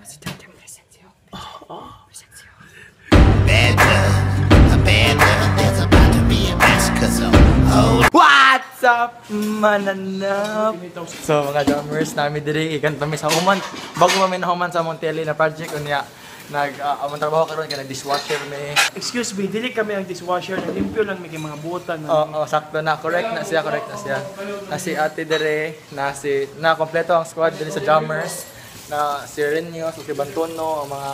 Si Jam Jam Presencio. Presencio. Bad blood, a bad blood. There's about to be a massacre, so hold What's up, mananap? So mga jammers, nami diri ikanta mi sa human. Bago man mi nahuman sa among tele na project unya nag among trabaho karon kay nag-dishwasher mi. Excuse me, dili kami ang dishwasher, naglimpyo lang mi kay mga buotan. Oo, sakto na. Correct na siya, correct na siya. Na si Ate dere, na si na kompleto ang squad dere sa jammers. Na si Renyo, si Bantono, ang mga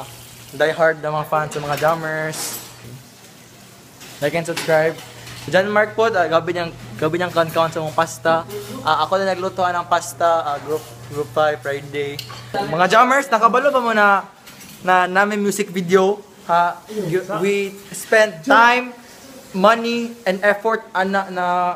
diehard na mga fans sa mga jammers. Like and subscribe. Si John Mark po, gabi niyang count sa mong pasta. Ako na nagluto ng pasta, group group 5 Friday. Mga jammers, nakabalo ba mo na na namin music video? Ha, we spend time, money, and effort ana na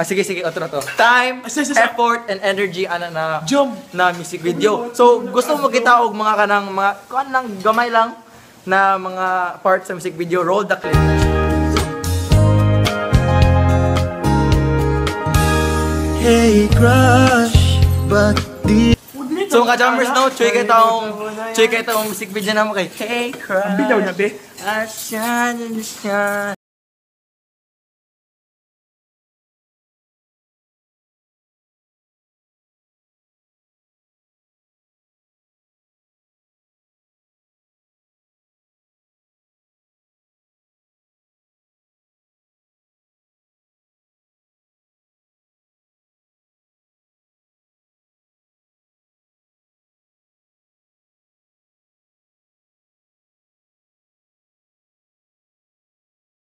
sige sige, otro to. Time, effort, and energy ana na Jump! Na music video. So gusto mo kita og mga kanang mga kuan lang gamay lang na mga parts sa music video, roll the clip. Hey crush, but the So mga jammers no, chuy kay taong music video na mo kay Hey Crush. Bitaw na be. Asya, asya.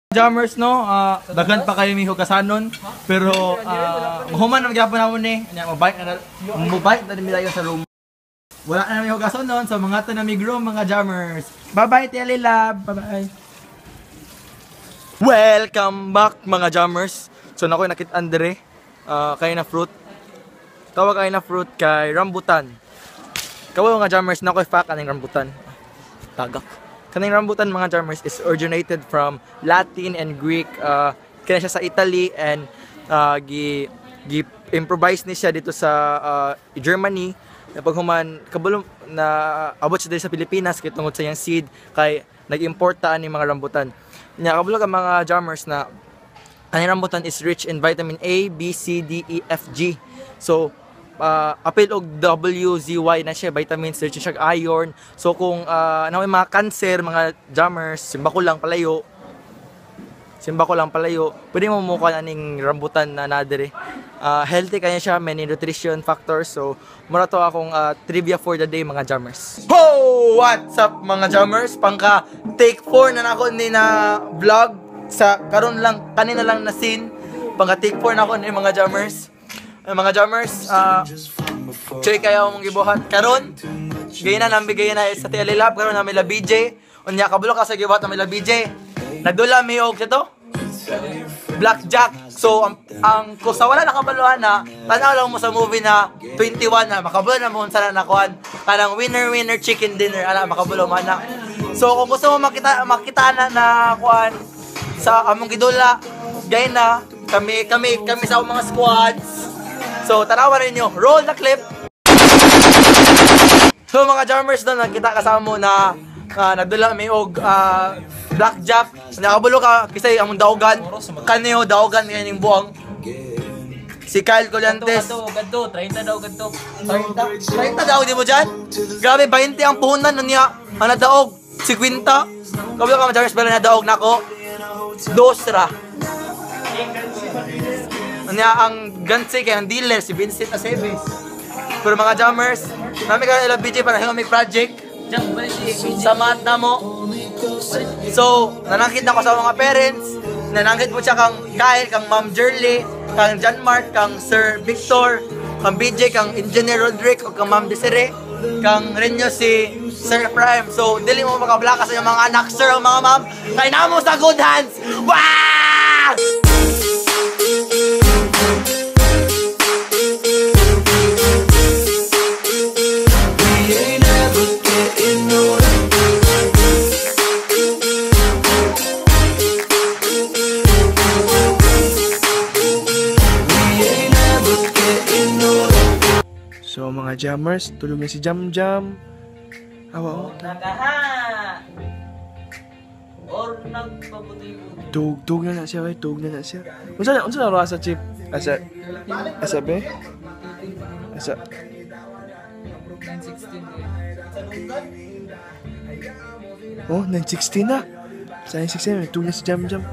Jammers no, daghan pa kayo mi hugasanon, pero human na gyapon namo ni, nya mabike na mobike na mi dayon sa room. Wala na mi hugasanon, so mga to na mi groom mga jammers. Bye-bye Tele Lab, bye-bye. Welcome back mga jammers. So nakoy nakit Andre, kay na fruit. Tawag kay na fruit kay rambutan. Kawo mga jammers, nakoy fact aning rambutan. Tagak. Kaning rambutan mga jammers is originated from Latin and Greek, kaya siya sa Italy and gi gi improvise ni siya dito sa Germany. Paghuman kabalo na abot siya diri sa Pilipinas kay tungod sa iyang seed kay nag-import ta ani mga rambutan. Nya kabalo ka mga jammers na kaning rambutan is rich in vitamin A, B, C, D, E, F, G. So apil og W, Z, Y na siya, vitamins, rich siya iron. So kung na may mga cancer, mga jammers, simba ko lang palayo, pwede mo mukuha aning rambutan na nadere. Healthy kaya siya, many nutrition factors. So mura to akong trivia for the day mga jammers. Ho! What's up mga jammers? Pangka take 4 na nako ni na vlog sa karon lang, kanina lang na scene. Pangka take 4 na ako ni mga jammers. Mga jammers, check kayo mong gibuhat karon. Gayna nami gayna sa TL Lab karon nami la BJ. Unya kabalo ka sa gibuhat nami la BJ. Nadula mi og to Blackjack. So ang kung sa wala nakabaluhan na tan-aw lang mo sa movie na 21 na makabalo na mo unsa na nakuan kanang winner winner chicken dinner ala makabalo man na. So kung gusto mo makita makita na kuan sa among gidula gayna kami kami kami sa among mga squads. So, tanawan ninyo. Roll the clip! So, mga jammers doon, nakita kasama mo na nagdala may og blackjack. Nakabulo ka, kasi among daogan. Kaniyo, daogan ngayon yung buwang. Si Kyle Collantes. Ganto, 30 daw, ganto. 30? 30 daw, di mo dyan? Grabe, 20 ang puhunan na niya. Ang nadaog, 50. Kabulo ka mga jammers, pero nadaog na ako. Dos ra. Niya ang gansi kay ang dealer si Vincent Aceves. Pero mga jammers, nami karon ila BJ para may project. Sa na mo. So, nanangkit na ko sa mga parents, nanangkit po siya kang Kyle, kang Ma'am Jerly, kang John Mark, kang Sir Victor, kang BJ, kang Engineer Roderick, o kang Ma'am Desiree, kang Renyo si Sir Prime. So, dili mo makablaka sa inyong mga anak, sir, o mga ma'am. Kay namo sa good hands. Wah! So mga jammers, tulog na si Jam Jam. Awa oh. Nagaha! Or nagpabuti-buti. Tug tug na na siya, wey. Tug na na siya. Unsa na rasa, Chip? Asa asa be? Asa 916 eh. Oh, 9:16 na. Sa 9:16, tug na si Jam Jam.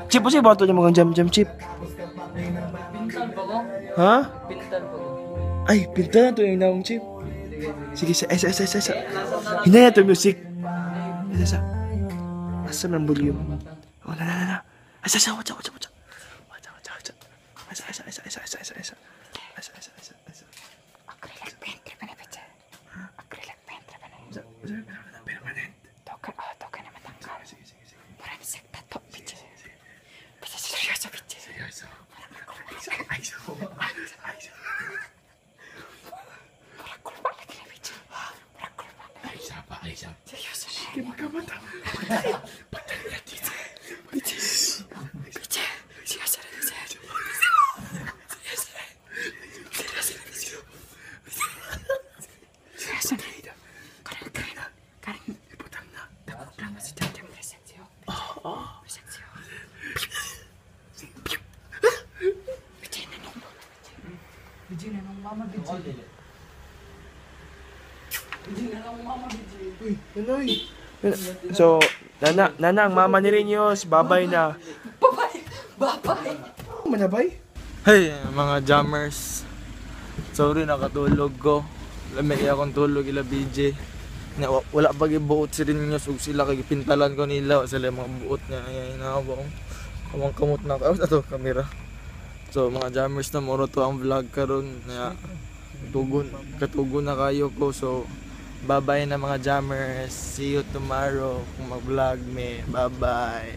Chip, unsay bato niya mga Jam Jam, Chip? Pintal ba ko? Ha? Pintal ba ko? Ay, pinta na to yung naong, Chip. Sige, sa esa esa esa esa. Hinay na to music. Esa esa. Asa man volume? Oh, na na na na. Asa asa, watch out, watch out, watch out. Watch out, watch out, watch out. Asa asa asa asa asa asa asa. Asa asa asa asa. Acrylic paint ba na bitch? Acrylic paint ba na? Asa asa permanent. Toka, oh, toka na matanggal. Sige, sige, sige. Parang sekta to, bitch. Bitch, seryoso, bitch. Seryoso. Ay, so. Ay, so. Parang kulpa lagi na, bitch. Parang kulpa. Ay, sapa, ay, sapa. Seryoso na. Sige, magkamata. Patay. Patay na dito. Bitch, seryoso na, bitch. Seryoso na. Seryoso na, bitch. Seryoso na. Karang, karang, karang. Iputang na. Lang si Jam Presensyo. Presensyo. Bitch, nanong. Bijin na nung mama, bijin. Bijin na nung mama, bijin. Uy, nanoy. So, nana, nana, ang mama ni Rinyos, babay na. Babay! Babay! Manabay? Hey, mga jammers. Sorry, nakatulog ko. Lamig akong tulog ila BJ. Na, wala pa gibuot si Rinyos ug sila kay gipintalan ko nila wa sila yung mga buot niya ay nawa kamang kamot na ka ato kamera. So mga jammers, na moro to ang vlog karon na tugon katugon na kayo ko, so bye-bye na, mga jammers. See you tomorrow kung mag-vlog me. Bye-bye.